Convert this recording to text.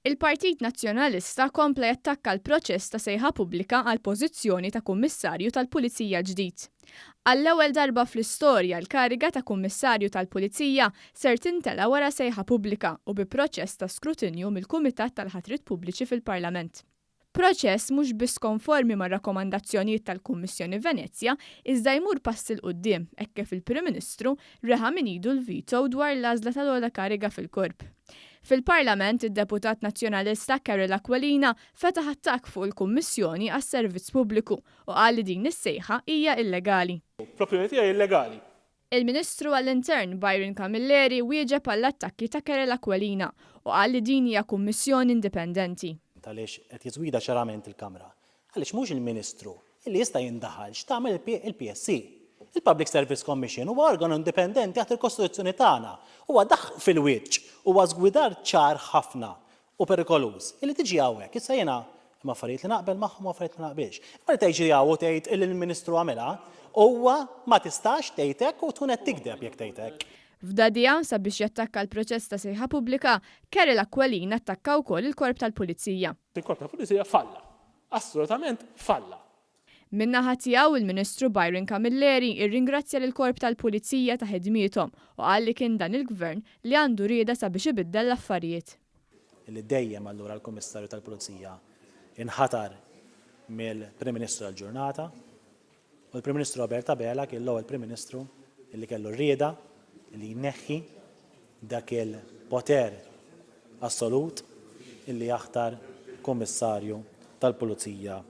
Il-Partit Nazzjonalista kompla jattakka l-proċess ta' sejħa pubblika għall-pożizzjoni ta' Kummissarju tal-Pulizija ġdid. Għall-ewwel darba fl-istorja l-kariga ta' Kummissarju tal-Pulizija ser tintela' wara sejħa pubblika u bi proċess ta' skrutinju mill-Kumitat tal-Ħatriet Pubbliċi fil-Parlament. Proċess mhux biss konformi mar-rakkomandazzjonijiet tal-Kummissjoni Venezja iżda jmur pass 'il quddiem hekk kif il-Prim Ministru reħa minn idu l-veto dwar l-għażla tal-ogħla kariga fil-Korp. Fil-Parlament, id-Deputat Nazzjonalista Karol Aquilina fetaħ attakk fuq il-Kummissjoni għas-Servizz Pubbliku u qal li din is-sejħa hija illegali. Fl-opinjoni tiegħi illegali. Il-Ministru għall-Intern Byron Camilleri wieġeb għall-attakki ta' Karel Aquilina u qal li din hija kummissjoni indipendenti. Għaliex qed jiżgwida ċarament il-Kamra? Għaliex mhux il-Ministru illi jista' jindaħal x'tagħmel il-PSC. Il-Public Service Commission huwa organu indipendenti taħt il-Kostituzzjoni tagħna. Huwa daħq fil-wiċċ, huwa żgwidar ċar ħafna u perikoluż illi tiġi hawnhekk. Issa jiena hemm affarijiet li naqbel magħhom u affarijiet li ma naqbilx. Imma li tgħidx li hawn u tgħid illi l-Ministru għamilha, huwa ma tistax tgħid hekk u tkun qed tigdeb jekk tgħid hekk. F'dagħdigħa, sabiex jattakka l-proċess ta' sejħa pubblika, Karol Aquilina attakka wkoll il-Korp tal-Pulizija. Il-Korp tal-Pulizija falla. Assolutament falla. Min-naħa tiegħu, il-Ministru Byron Camilleri rringrazzja lill-Korp tal-Pulizija ta' ħidmiethom u qal li kien dan il-Gvern li għandu rieda sabiex ibiddel l-affarijiet. Li dejjem allura l-Kummissarju tal-Pulizija inħatar mill-Prim Ministru tal-ġurnata u l-Prim Ministru Robert Abela kien l-ewwel Prim Ministru li kellu r-rieda li jneħħi dak il-poter assolut illi jaħtar Kummissarju tal-Pulizija.